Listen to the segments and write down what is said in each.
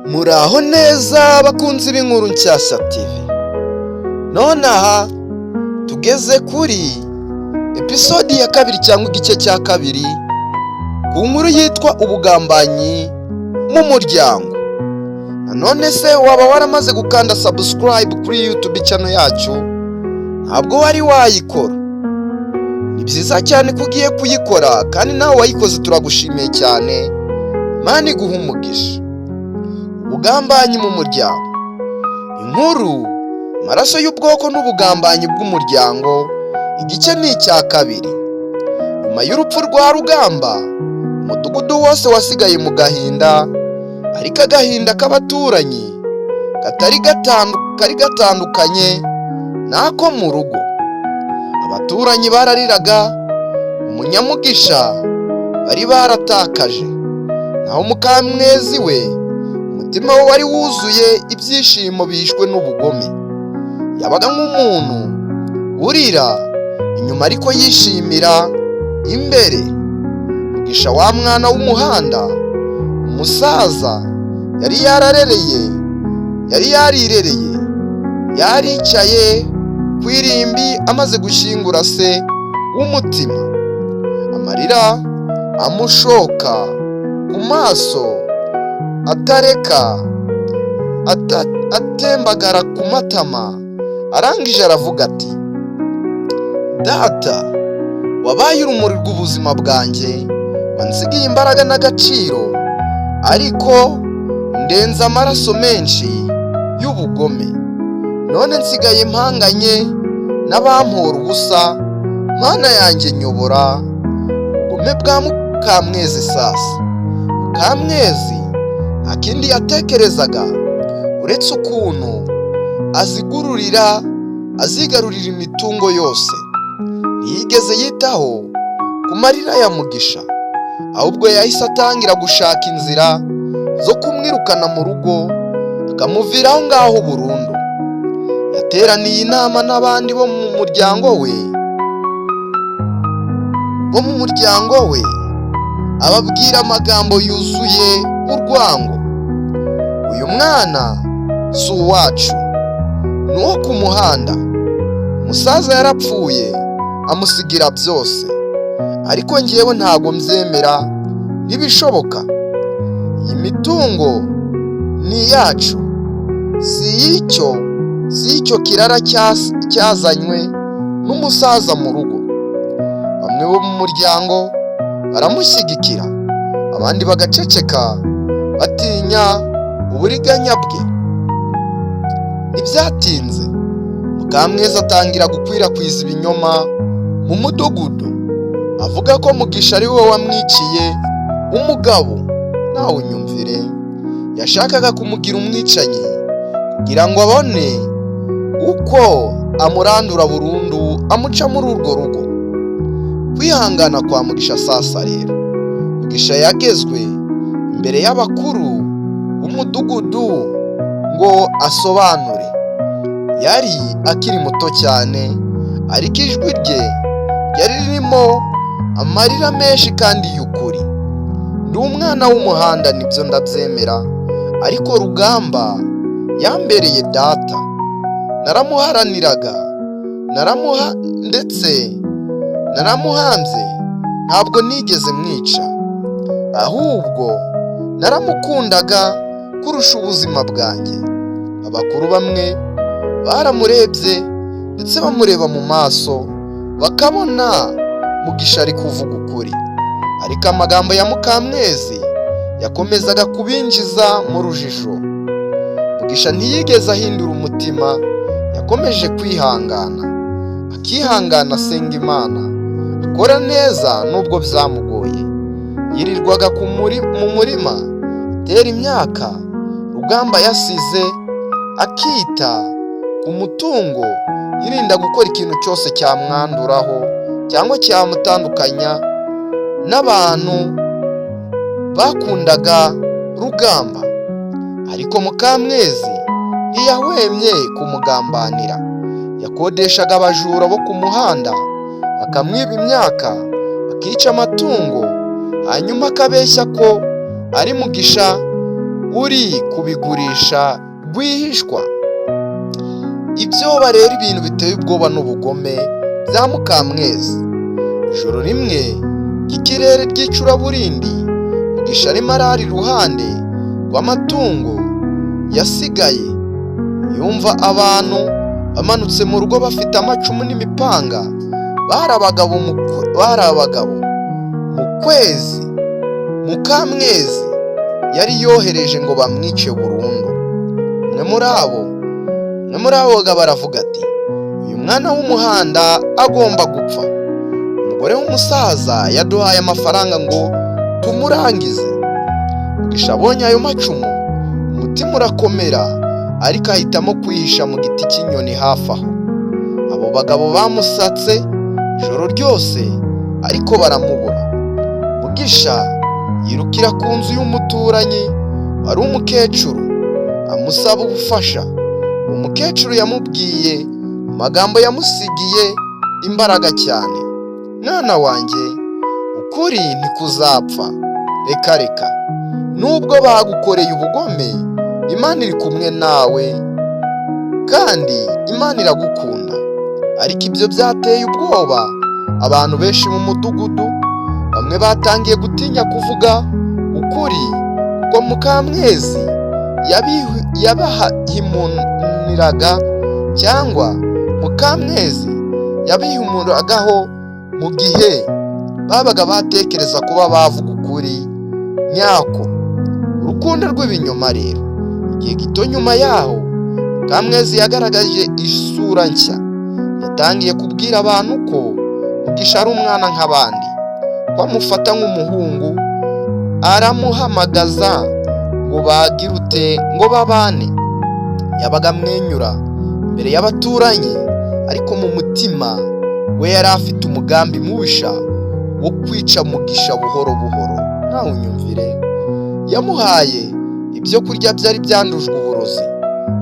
Muraho neza, bakunzi b'Inkuru Nshyashya TV. Nonaha tugeze kuri episode ya kabiri cyangwa igice cya kabiri ku nkuru yitwa "Ubugambanyi mu Muryango". Nanone se waba waramaze gukanda subscribe kuri YouTube channel yacu? Ntabwo wari wayikora. Ni byiza cyane ko ugiye kuyikora, kandi nawe wayikoze turagushimiye cyane. Imana iguha umugisha. Ubugambanyi mu muryango, inkuru "Amaraso y'ubwoko n'ubugambanyi bw'umuryango", igice ni icya kabiri. Nyuma y'urupfu rwa Rugamba, umudugudu wose wasigaye mu gahinda, ariko agahinda k'abaturanyi katari kari gatandukanye n'ako mu rugo. Abaturanyi barariraga umunyamugisha bari baratakaje, naho Mukamwezi we umutima we wari wuzuye ibyishimo bishwe n'ubugome. Yabaga nk'umuntu urira inyuma ariko yishimira imbere. Mugisha, wa mwana w'umuhanda umusaza yari yararereye, yari yarirereye, yaricaye ku irimbi amaze gushyingura se w'umutima, amarira amushoka ku maso atareka atembagara ku matama. Arangije aravuga ati: "Data, wabaye urumuri rw'ubuzima bwanjye, wansigiye imbaraga n'agaciro, ariko ndenze amaraso menshi y'ubugome. None nsigaye mpanganye n'abampora ubusa. Mana yanjye, nyobora." Ubugome bwa Mukamwezi. Sasa Mukamwezi nta kindi yatekerezaga uretse ukuntu azigururira, azigarurira imitungo yose. Ntiyigeze yitaho ku marira ya Mugisha, ahubwo yahise atangira gushaka inzira zo kumwirukana mu rugo, akamuvira aho ngaho burundu. Yateraniye inama n'abandi bo mu muryango we, ababwira amagambo yuzuye urwango: "Uyu mwana si uwacu, ni uwo ku muhanda. Umusaza yarapfuye amusigira byose, ariko ngewe ntabwo mbyemera, ntibishoboka. Iyi mitungo ni iyacu, si iy'icyo kirara cyazanywe n'umusaza mu rugo." Bamwe bo mu muryango baramushyigikira, abandi bagaceceka batinya uburiganya bwe. Ntibyatinze, Mukamwezi atangira gukwirakwiza ibinyoma mu mudugudu, avuga ko Mugisha ari we wamwiciye umugabo. Nawe unyumvire, yashakaga kumugira umwicanyi kugira ngo abone uko amurandura burundu, amuca muri urwo rugo. Kwihangana kwa Mugisha. Sasa rero Mugisha yagezwe imbere y'abakuru b'umudugudu ngo asobanure. Yari akiri muto cyane, ariko ijwi rye ryari ririmo amarira menshi kandi y'ukuri: "Ndi umwana w'umuhanda, nibyo, ndabyemera, ariko Rugamba yambereye data. Naramuharaniraga, naramuha, ndetse naramuhanze. Ntabwo nigeze mwica, ahubwo naramukundaga kurusha ubuzima bwanjye." Abakuru bamwe baramurebye, ndetse bamureba mu maso bakabona Mugisha ari kuvuga ukuri, ariko amagambo ya Mukamwezi yakomezaga kubinjiza mu rujijo. Mugisha ntiyigeze ahindura umutima. Yakomeje kwihangana, akihangana, asenga Imana, akora neza nubwo byamugoye. Yirirwaga mu murima atera imyaka Rugamba yasize, akita ku mutungo, yirinda gukora ikintu cyose cyamwanduraho cyangwa cyamutandukanya n'abantu bakundaga Rugamba. Ariko Mukamwezi ntiyahwemye kumugambanira. Yakodeshaga abajura bo ku muhanda, bakamwiba imyaka, bakica amatungo, hanyuma akabeshya ko ari Mugisha. Uri kubigurisha rwihishwa. Ibyoba rero, ibintu biteye ubwoba n'ubugome bya Mukamwezi. Ijoro rimwe ry'ikirere ry'icuraburindi, Mugisha arimo arara iruhande rw'amatungo yasigaye, yumva abantu bamanutse mu rugo bafite amacumu n'imipanga. Bari abagabo bari abagabo mu kwezi Mukamwezi yari yohereje ngo bamwice burundu. Umwe muri abo bagabo aravuga ati: "Uyu mwana w'umuhanda agomba gupfa. Umugore w'umusaza yaduhaye amafaranga ngo tumurangize." Mugisha abonye ayo macumu, umutima urakomera, ariko ahitamo kwihisha mu giti cy'inyoni hafi aho. Abo bagabo bamusatse ijoro ryose, ariko baramubura. Mugisha yirukira ku nzu y'umuturanyi wari umukecuru, amusaba ubufasha. Uwo mukecuru yamubwiye amagambo yamusigiye imbaraga cyane: "Mwana wanjye, ukuri ntikuzapfa. Reka reka, nubwo bagukoreye ubugome, Imana iri kumwe nawe kandi Imana iragukunda." Ariko ibyo byateye ubwoba abantu benshi mu mudugudu. Bamwe batangiye gutinya kuvuga ukuri kuko Mukamwezi yabahimuniraga, cyangwa Mukamwezi yabihumuragaho mu gihe babaga batekereza kuba bavuga ukuri nyako. Urukundo rw'ibinyoma rero. Igihe gito nyuma yaho, Mukamwezi yagaragaje isura nshya. Yatangiye kubwira abantu ko Mugisha ari umwana nk'abandi, ko amufata nk'umuhungu. Aramuhamagaza ngo bagire ute? Ngo babane. Yabaga amwenyura imbere y'abaturanyi, ariko mu mutima we yari afite umugambi mubisha wo kwica Mugisha buhoro buhoro. Nawe unyumvire, yamuhaye ibyo kurya byari byandujwe uburozi.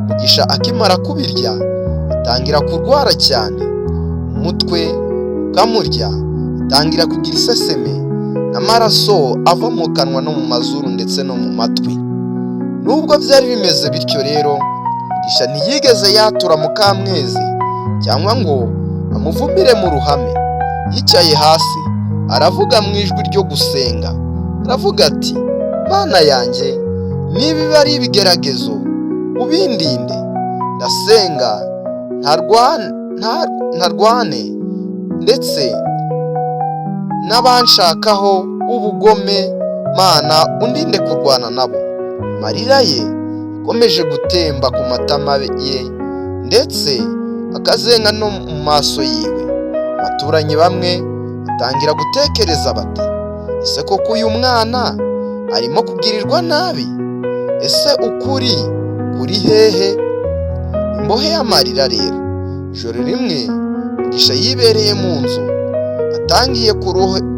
Mugisha akimara kubirya, atangira kurwara cyane, umutwe ukamurya, atangira kugira iseseme n'amaraso ava mu kanwa no mu mazuru ndetse no mu matwi. Nubwo byari bimeze bityo rero, Mugisha ntiyigeze yatura Mukamwezi cyangwa ngo amuvumire mu ruhame. Yicaye hasi, aravuga mu ijwi ryo gusenga, aravuga ati: "Mana yanjye, niba ibi ari ibigeragezo, ubindinde. Ndasenga ntarwane ndetse n'abanshakaho ubugome. Mana, undinde kurwana nabo." Amarira ye yakomeje gutemba ku matama ye ndetse akazenga no mu maso yiwe. Abaturanyi bamwe batangira gutekereza bati: "Ese koko uyu mwana arimo kugirirwa nabi? Ese ukuri kuri hehe?" Imbohe y'amarira rero. Ijoro rimwe, Mugisha yibereye mu nzu, atangiye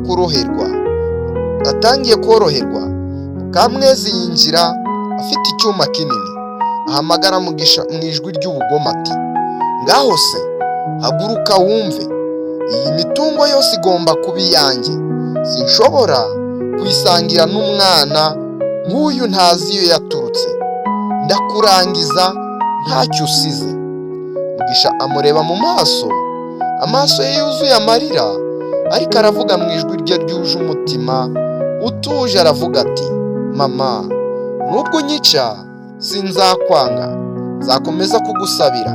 kuroherwa, atangiye koroherwa, Mukamwezi yinjira afite icyuma kinini, ahamagara Mugisha mu ijwi ry'ubugome ati: "Ngaho se haguruka wumve. Iyi mitungo yose igomba kuba iyanjye. Sinshobora kuyisangira n'umwana nk'uyu ntazi iyo yaturutse. Ndakurangiza ntacyo usize." Mugisha amureba mu maso, amaso ye yuzuye amarira, ariko aravuga mu ijwi rye ryuje umutima utuje, aravuga ati: "Mama, nubwo unyica sinzakwanga, nzakomeza kugusabira.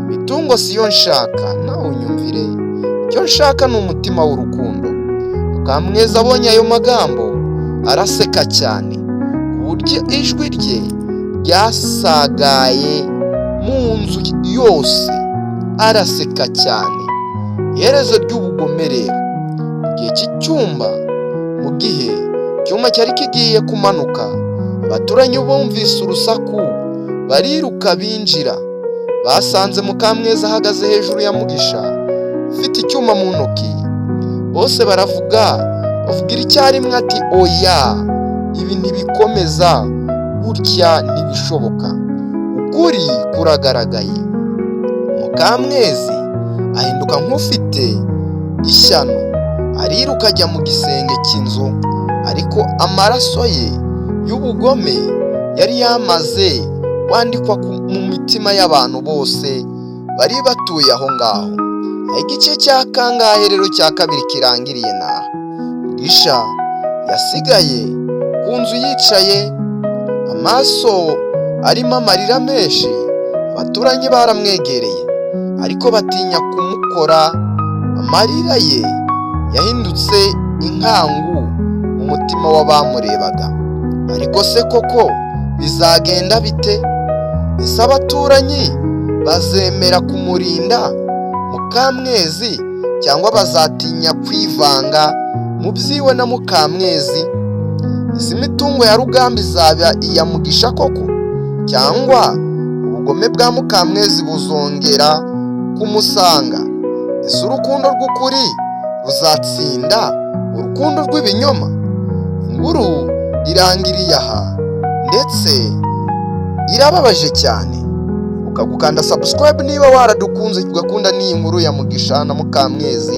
Imitungo siyo nshaka, nawe unyumvire, icyo nshaka ni umutima w'urukundo." Mukamwezi abonye ayo magambo, araseka cyane ku buryo ijwi rye ryasagaye mu nzu yose. Araseka cyane. Iherezo ry'ubugome rero. Mu gihe cy'icyumba, mu gihe icyuma cyari kigiye kumanuka, abaturanyi bumvise urusaku, bariruka binjira. Basanze Mukamwezi ahagaze hejuru ya Mugisha, ufite icyuma mu ntoki. Bose baravuga, bavugira icyarimwe ati: "Oya, ibi ntibikomeza gutya, ntibishoboka, ukuri kuragaragaye." Mukamwezi ahinduka nk'ufite ishyano, ariruka ajya mu gisenge cy'inzu, ariko amaraso ye y'ubugome yari yamaze kwandikwa mu mitima y'abantu bose bari batuye aho ngaho. Igice cya kangahe rero cya kabiri kirangiriye naha. Mugisha yasigaye ku nzu yicaye, amaso arimo amarira menshi. Abaturanyi baramwegereye, ariko batinya kumukora. Amarira ye yahindutse inkangu mu mutima w'abamurebaga. Ariko se koko bizagenda bite? Ese abaturanyi bazemera kumurinda Mukamwezi, cyangwa bazatinya kwivanga mu byiwe na Mukamwezi? Ese imitungo ya Rugamba izaba iya Mugisha koko, cyangwa ubugome bwa Mukamwezi buzongera kumusanga? Ese urukundo rw'ukuri ruzatsinda urukundo rw'ibinyoma? Inkuru irangiriye aha, ndetse irababaje cyane. Ukagukanda subscribe niba waradukunze, ugakunda n'iyi nkuru ya Mugisha na Mukamwezi.